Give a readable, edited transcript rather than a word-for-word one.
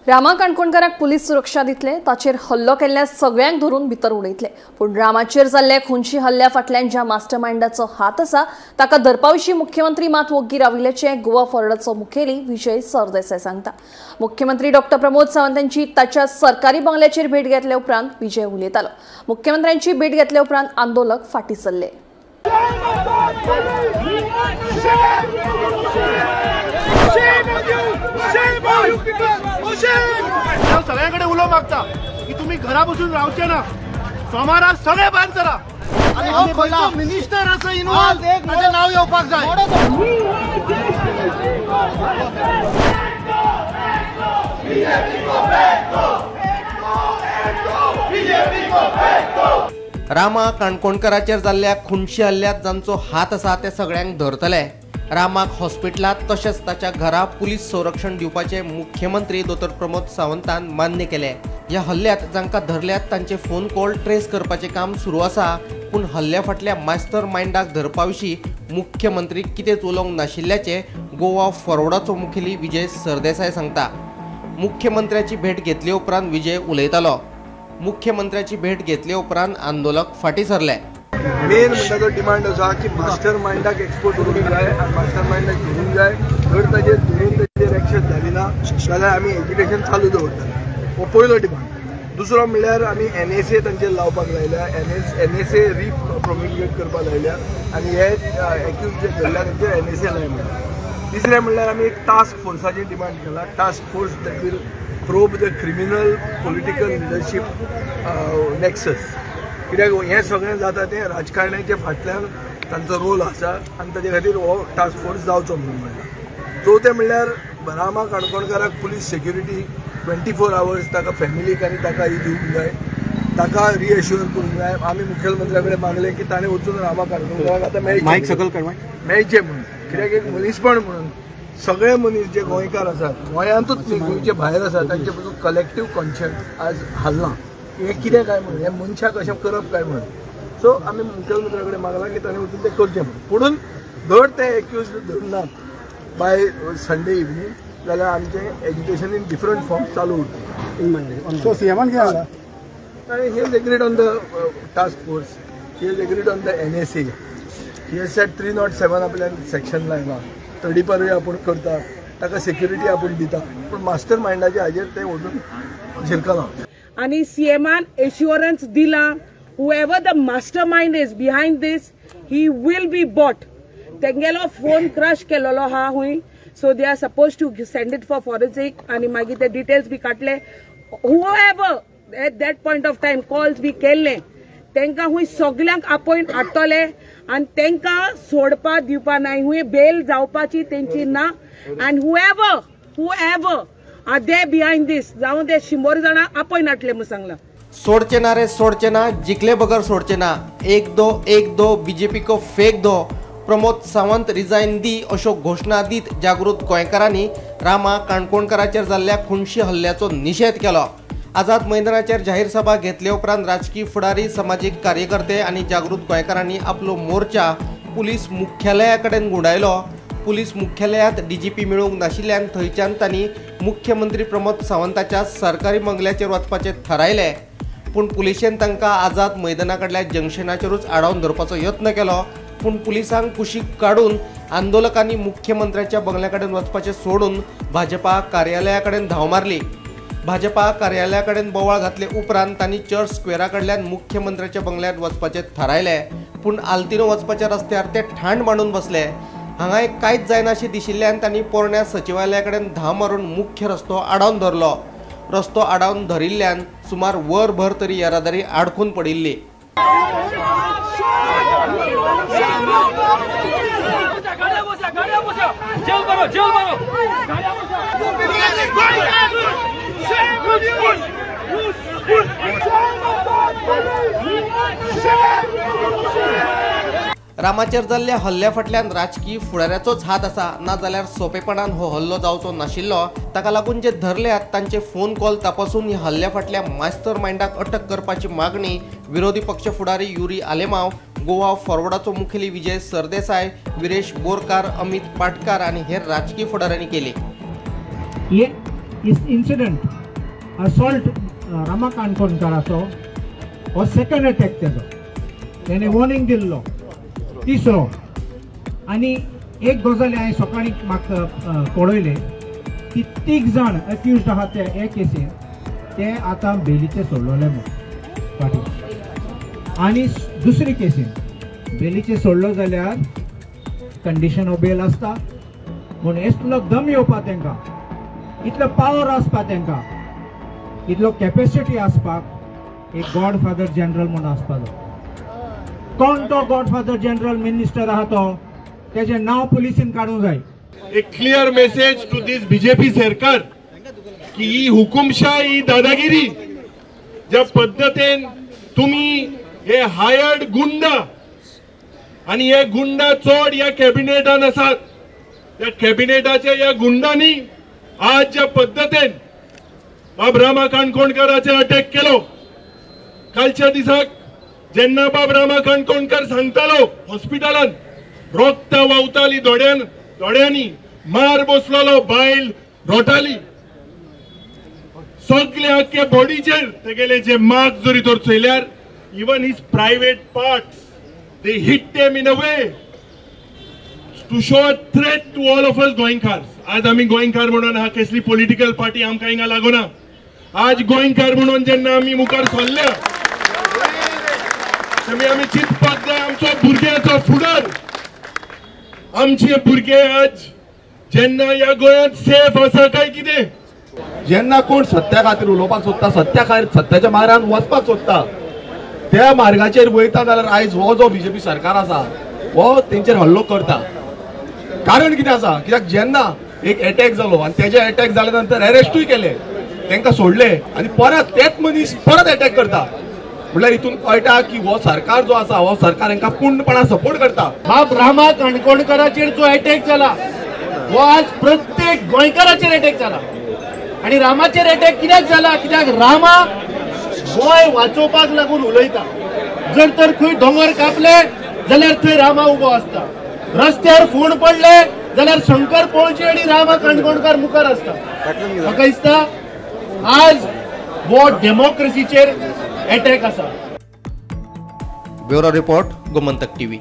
रामा काणकोणकाराक police सुरक्षा दितले, ताचेर हल्लो केल्ल्या सगळ्यांक धरून भितर उडयतले। पूण रामाचेर जाल्ल्या खुनशी हल्ल्या फाटल्यान ज्या मास्टरमाइंडाचो हात आसा ताका धरपा विशीं मुख्यमंत्री मात वोग्गी राविल्ल्याचें गोवा फॉरवर्डाचो मुखेली विजय सरदेसाय सांगता। मुख्यमंत्री डॉक्टर प्रमोद सावंत यांची ताच्या सरकारी बंगल्याचेर भेट घेतल्या उपरांत विजय उलयतालो। मुख्यमंत्र्यांची भेट घेतल्या उपरांत आंदोलक फाटीं सरले। सगळ्यांकडे उलो मागता की तुम्ही घरा बसून रावचे ना, सोमारा सगळे भायर सरा। आणि मिनिस्टर असं इन्वॉल्व ताचें नाव येवपाक जाय। रामा काणकोणकाराचेर जाल्ल्या खुनशी हल्ल्यात जांचो हात आसा ते सगळ्यांक धरतले। रामाक हॉस्पिटलांत तशेंच ताच्या घरा पुलीस संरक्षण दिवपाचें मुख्यमंत्री दोतोर प्रमोद सावंतान मान्य केलें। ह्या हल्ल्यात जांकां धरल्यात तांचे फोन कॉल ट्रेस करपाचें काम सुरू आसा, पूण हल्ल्या फाटल्या मास्टर मायंडाक धरपा विशीं मुख्यमंत्री कितेंच उलोवंक नाशिल्ल्याचें गोवा फॉरवर्डाचो मुखेली विजय सरदेसाय सांगता। मुख्यमंत्र्याची भेट घेतले उपरांत विजय उलयतालो। मुख्यमंत्र्याची भेट घेतले उपरांत आंदोलक फाटीं सरले। मेन म्हणटा तो डिमांड आसा की मास्टर मायंडाक एक्सपोज करूंक जाय आनी मास्टर मायंडाक धरूंक जाय। जर ताजेर धरून ताजेर एक्शन जाली ना जाल्यार आमी एज्युकेशन चालू दवरतले, हो पयलो डिमांड। दुसरो म्हणल्यार आमी एनएसए तांचेर लावपाक लायल्या, एनएसए रिप्रोमिलिगेट करपाक लायल्या आनी हे एक्यूज जे धरल्या तांचेर एनएसए लाय म्हणल्या। तिसरें म्हणल्यार आमी एक टास्क फोर्साची डिमांड केला, task force that will probe the criminal political leadership nexus. कित्याक हें सगळें जाता तें राजकारण्याच्या फाटल्यान तांचो रोल आसा आनी ताजे खातीर हो टास्क फोर्स जावचो म्हणून म्हणलां। चवथें म्हणल्यार रामा काणकोणकाराक पुलीस सेक्युरिटी 24 आवर्स ताका फॅमिलीक आनी ताका ही दिवंक जाय, ताका रिएश्युअर करूंक जाय। आमी मुखेलमंत्र्या कडेन मागलें की ताणें वचून रामा काणकोणकाराक आतां मेळचें म्हणून, कित्याक एक मनीसपण म्हणून सगळे मनीस जे गोंयकार आसात, गोंयांतूच न्ही गोंयचे भायर आसात, तांचे पसून कलेक्टीव कॉन्शियस आज हालना हें कितें काय म्हणून, हें मनशाक अशें करप काय म्हणून। सो आमी मुखेलमंत्र्या कडेन मागलां की ताणें वचून तें करचें म्हणून। पुणून जर ते एक्यूज धरनात बाय संडे इवनींग जाल्यार आमचें एज्युकेशन इन डिफरंट फॉर्म्स चालू उरता। सो सीएमान कितें सांगलां? He has agreed on the task force, he has agreed on the NSA, he has set 307 आपल्यान सेक्शन लायलां, तडीपारूय आपूण करता, ताका सेक्युरिटी आपूण दिता, पूण मास्टर मायंडाच्या हाजेर तें वचून झिरकलां। आनी सीएमान एश्युरन्स दिला, whoever the mastermind is behind this, he will be bought. तेंगेलो phone crush केलेलो आहा हुंय, so they are suppose to send it for forensic आनी मागीर ते डिटेल्स बी काडले। Whoever at that point of time calls बी केल्ले तेंकां हुंय सगल्यांक आपोवन हाडटले आनी तेंकां सोडपा दिवपा नाय, हुंय बेल जावपाची तेंची ना। आनी whoever are they behind this, जावं ते 100 जाणां आपोवन हाडटले म्हूण सांगलां। सोडचे ना रे सोडचे ना, जिखले बगर सोडचे ना, 1 2 1 2 बीजेपी को फेक दो, प्रमोद सावंत रिजायन दी अश्यो घोशणा दीत जागृत गोंयकारांनी रामा काणकोणकाराचेर जाल्ल्या खुनशी हल्ल्याचो निशेध केलो। आझाद मैदानाचेर जाहीर सभा घेतले उपरांत राजकीय फुडारी, समाजीक कार्यकर्ते आनी जागृत गोंयकारांनी आपलो मोर्चा पुलीस मुख्यालया कडेन गुंडायलो। पुलीस मुख्यालयात डीजीपी मेळूंक नाशिल्ल्यान थंयच्यान तांणी मुख्यमंत्री प्रमोद सावंताच्या सरकारी बंगल्याचेर वचपाचें थारायलें, पूण पुलिशेन तांकां आझाद मैदाना कडल्या जंक्शनाचेरूच आडावन धरपाचो यत्न केलो। पूण पुलिसांक कुशीक काडून आंदोलकांनी मुख्यमंत्र्याच्या बंगल्या कडेन वचपाचें सोडून भाजपा कार्यालया कडेन धांव मारली। भाजपा कार्यालया कडेन बोवाळ घातले उपरांत तांणी चर्च स्क्वेरा कडल्यान मुख्यमंत्र्याच्या बंगल्यात वचपाचें थारायलें, पूण आल्तिनो वचपाच्या रस्त्यार ते ठाण मांडून बसले। हांगा एक कांयच जायनाशें दिशिल्ल्यान तांणी पोरण्या सचिवालया कडेन धांव मारून मुख्य रस्तो आडावन धरलो। रस्तो आडावन धरिल्ल्यान सुमार वरभर तरी येरादारी आडखून पडिल्ली। रामाचेर जाल्ल्या हल्ल्या फाटल्यान राजकीय फुडाऱ्याचोच हात आसा, ना जाल्यार सोंपेपणान हो हल्लो जावचो नाशिल्लो। ताका लागून जे धरल्यात तांचे फोन कॉल तपासून ह्या हल्ल्या फाटल्या मास्टर मायंडाक अटक करपाची मागणी विरोधी पक्ष फुडारी युरी आलेमाव, गोवा फॉरवर्डाचो मुखेली विजय सरदेसाय, विरेश बोरकार, अमित पाटकार आनी हेर राजकीय फुडाऱ्यांनी केली। ये इस इंसिडेंट असॉल्ट रामा काणकोणकाराचो हो सेकंड अटॅक तेजो, तेणे वॉर्निंग दिल्लो तिसरो. आनी एक गजाल हांवें सकाळीं म्हाका कळयलें की 3 जाण अक्युज्ड आहा ते हे केसीन, ते आतां बेलीचे सोडलोले म्हूण फाटीं. आनी दुसरी केसीन बेलीचे सोडलो जाल्यार कंडिशन ऑफ बेल आसता म्हूण इतलो दम येवपा तांकां, इतलो पावर आसपा तांकां, इतलो कॅपेसिटी आसपाक एक गॉडफादर जनरल म्हूण आसपाचो. कोण तो गॉडफादर जनरल मिनिस्टर आहा तो, तेजें नांव पुलिसीन काडूंक जाय. एक clear message to this BJP सरकार की ही हुकुमशाही, ही दादागिरी ज्या पद्दतीन तुम्ही हे हायर्ड गुंडा आणि हे गुंडा चड ह्या कॅबिनेटान आसात, त्या कॅबिनेटाच्या ह्या गुंडांनी आज ज्या पद्दतीन बाब रामा काणकोणकाराचेर अटॅक केलो, कालच्या दिसाक जेन्ना बाब रामा काणकोणकार सांगतालो हॉस्पिटलान रोगता व्हांवताली दोड्यांनी, मार बसलेलो, बायल रोटाली, सगळे आख्खे बॉडीचेर तेगेले जे मार्क जरी तर चोयल्यार even his private parts they hit them in a way to show a threat to all of us गोंयकार. आज आमी गोंयकार म्हणून हा कसली पॉलिटिकल पार्टी आमकां हिंगा लागना. आज गोंयकार म्हणून जेन्ना आमी मुखार सरल्या तेमी आमी चिंतपाक जाय आमचो भुरग्याचो फुडार. आमचे भुरगे आज जेन्ना ह्या गोंयांत सेफ आसा काय कितें, जेन्ना कोण सत्या खातीर उलोवपाक सोदता, सत्या खातीर सत्याच्या मार्गान वचपाक सोदता, त्या मार्गाचेर वयता जाल्यार आयज हो जो बीजेपी सरकार आसा हो तेंचेर हल्लो करता. कारण कितें आसा, कित्याक जेन्ना एक एटॅक जालो आनी तेजे एटॅक जाल्या नंतर अरेस्टूय केले, तांकां सोडले आनी परत तेच मनीस परत एटॅक करता, म्हणल्यार हितून कळटा की हो सरकार जो आसा हो सरकार हांकां पूर्णपणान सपोर्ट करता. बाब रामा काणकोणकाराचेर जो एटॅक जाला हो आज प्रत्येक गोंयकाराचेर एटॅक जाला. आनी रामाचेर एटॅक कित्याक जाला, कित्याक रामा गोंय वाचोवपाक लागून उलयता. जर तर खंय दोंगर कापले जाल्यार थंय रामा उबो आसता, रस्त्यार फोण पडले जाल्यार शंकर पोळजी आनी रामा काणकोणकार मुखार आसता. म्हाका दिसता आज हो डेमोक्रेसीचेर एटॅक आसा. Bureau report, Gomantak TV.